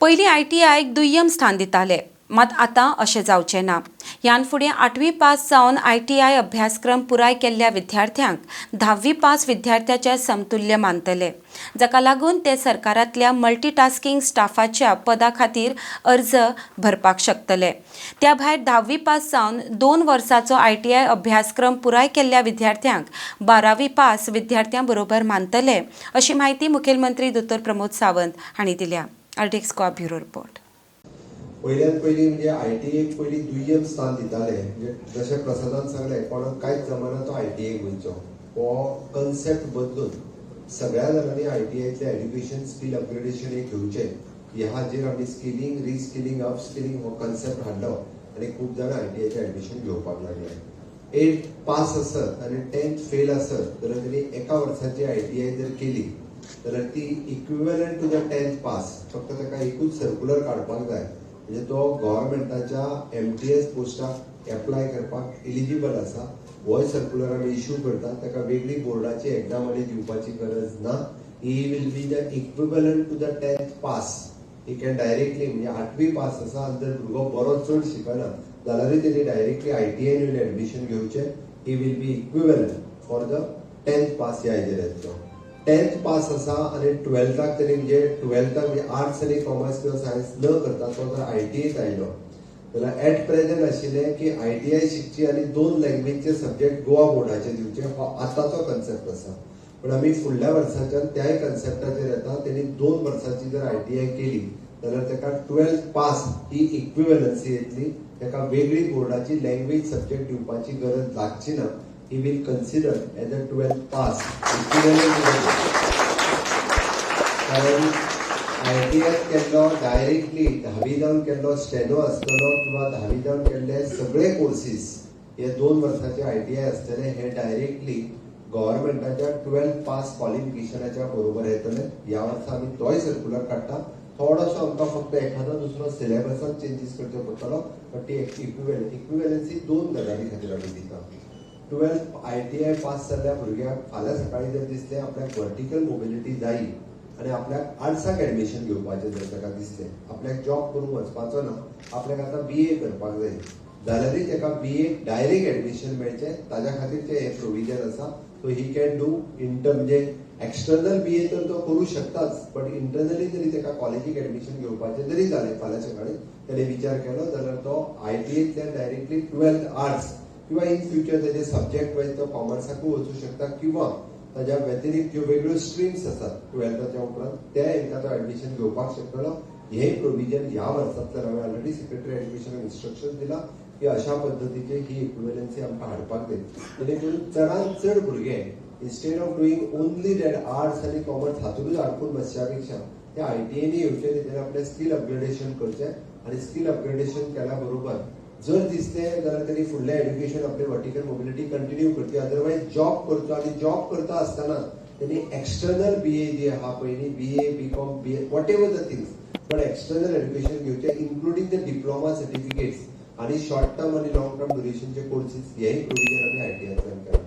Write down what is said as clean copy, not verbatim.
पयलीं आयटीआयक दुय्यम स्थान दिताले, मात आतां अशें जावचें ना. ह्यान फुडें आठवी पास जावन आयटीआय अभ्यासक्रम पुराय केल्ल्या विद्यार्थ्यांक धावी पास विद्यार्थ्याच्या समतुल्य मानतले, जाका लागून ते सरकारांतल्या मल्टीटास्किंग स्टाफाच्या पदा खातीर अर्ज भरपाक शकतले. त्या भायर धावी पास जावन 2 वर्सांचो आयटीआय अभ्यासक्रम पुराय केल्ल्या विद्यार्थ्यांक 12वी पास विद्यार्थ्यां बरोबर मानतले, अशी म्हायती मुखेलमंत्री दोतोर प्रमोद सावंत हांणी दिल्या. RDX Goa, bureau report. पयल्यान पयलीं म्हणजे आयटीआयक पयलीं दुय्यम स्थान दिताले. म्हणजे जशें प्रसादान सांगलें, कोणाक कांयच जमना तो आयटीआयक वयचो, हो कन्सेप्ट बदलून सगळ्या जाणांनी आयटीआयतलें एज्युकेशन स्कील अपग्रेडेशन हे घेवचें. ह्या हाजेर आमी स्किलिंग, रिस्किलिंग, अपस्किलिंग हो कन्सेप्ट हाडलो आनी खूब जाणां आयटीआयचें एडमिशन घेवपाक लागले. एट पास आसत आनी 10th fail आसत जाल्यार तेणी एका वर्साची आयटीआय जर केली जाल्यार ती equivalent to the 10th pass. फक्त ताका एकूच सर्कुलर काडपाक जाय, म्हणजे तो गव्हर्मेंटाच्या एमटीएस पोस्टाक एप्लाय करपाक एलिजिबल आसा. होय सर्कुलर आमी इश्यू करता. ताका वेगळी बोर्डाची एक्झाम आनी दिवपाची गरज ना. He will be the equivalent to the 10th pass. He can directly, म्हणजे आठवी पास आसा आनी जर भुरगो बरो चड शिकना जाल्यारूय तेणी डायरेक्टली आयटीआयन येवन एडमिशन घेवचें. He will be equivalent for the 10th pass. ह्या हाजेर येतलो. 10th पास आसा आनी ट्वेल्थाक तरी, म्हणजे ट्वेल्थाक म्हणजे आर्ट्स आनी कॉमर्स किंवा सायन्स न करता तो जर आयटीआयत आयलो जाल्यार एट प्रेझेंट आशिल्लें की आयटीआय शिकची आनी दोन लँग्वेजचे सब्जेक्ट गोवा बोर्डाचे दिवचे, हो आतांचो कन्सेप्ट आसा. पण आमी फुडल्या वर्साच्यान त्याय कन्सेप्टाचेर येता. तेणी 2 वर्साची जर आयटीआय केली जाल्यार ताका ट्वेल्थ पास ही इक्विवेलन्सी येतली. ताका वेगळी बोर्डाची लँग्वेज सब्जेक्ट दिवपाची गरज लागची ना. He will consider as a 12th pass, equivalent. कारण आयटीआय केल्लो, डायरेक्टली धावी जावन केल्लो स्टेनो आसतलो किंवा धावी जावन केल्ले सगळे कोर्सीस हे 2 वर्साचे आयटीआय आसतले, हे डायरेक्टली गव्हर्मेंटाच्या ट्वेल्थ पास क्वॉलिफिकेशनाच्या बरोबर येतले. ह्या वर्सा आमी तोय सर्कुलर काडटा. थोडोसो आमकां फक्त एखादो दुसरो सिलेबसान चेंजीस करचो पडटलो, बट ती इक्विवेलन्सी दोन गजाली खातीर आमी दिता. ट्वेल्थ आयटीआय पास जाल्ल्या भुरग्याक फाल्यां सकाळीं जर दिसलें आपल्याक वर्टिकल मोबिलिटी जायी आनी आपल्याक आर्ट्साक एडमिशन घेवपाचें जर ताका दिसलें, आपल्याक जॉब करूंक वचपाचो ना, आपल्याक आतां बीए करपाक जाय जाल्यारूय ताका बीए डायरेक्ट एडमिशन मेळचें, ताज्या खातीर हें प्रोविजन आसा. So he can do inter, म्हणजे एक्सटर्नल बीए तर तो करूं शकताच, बट इंटरनली जरी ताका कॉलेजीक एडमिशन घेवपाचें जरी जालें, फाल्यां सकाळीं ताणें विचार केलो जाल्यार तो आयटीआयतल्यान डायरेक्टली ट्वेल्थ आर्ट्स किंवा इन फ्युचर ताजे सब्जेक्ट वायज तो कॉमर्साकूय वचूं शकता किंवा ताज्या व्यतिरिक्त ज्यो वेगळ्यो स्ट्रीम्स आसात ट्वेल्थाच्या उपरांत, त्या हेंकां तो एडमिशन घेवपाक शकतलो. हें प्रोविजन ह्या वर्सांतल्यान हांवें ऑलरेडी सेक्रेटरी एज्युकेशनाक इन्स्ट्रक्शन दिलां की अशा पद्दतीचे ही इक्विवेलन्सी आमकां हाडपाक जाय, जेणे करून चडांत चड भुरगे instead of doing only that arts आनी कॉमर्स हातूंतच आडकून बसच्या पेक्षा ते आयटीआयनी येवचे, तेणे आपलें स्कील अपग्रेडेशन करचें आनी स्कील अपग्रेडेशन केल्या बरोबर जर दिसलें जाल्यार तेणी फुडलें एज्युकेशन, आपलें वर्टिकल मोबिलिटी कंटिन्यू करची, अदरवायज जॉब करचो आनी जॉब करता आसतना तेणी एक्सटर्नल बीए जी आहा पयलीं, BA, BCom, BA, whatever the things, but external education घेवचें, इन्क्लुडींग the diploma certificates आनी शॉर्ट टर्म आनी लॉंग टर्म ड्युरेशनचे कोर्सीस. हेय प्रोविजन आमी आयटीआयंतल्यान केलां.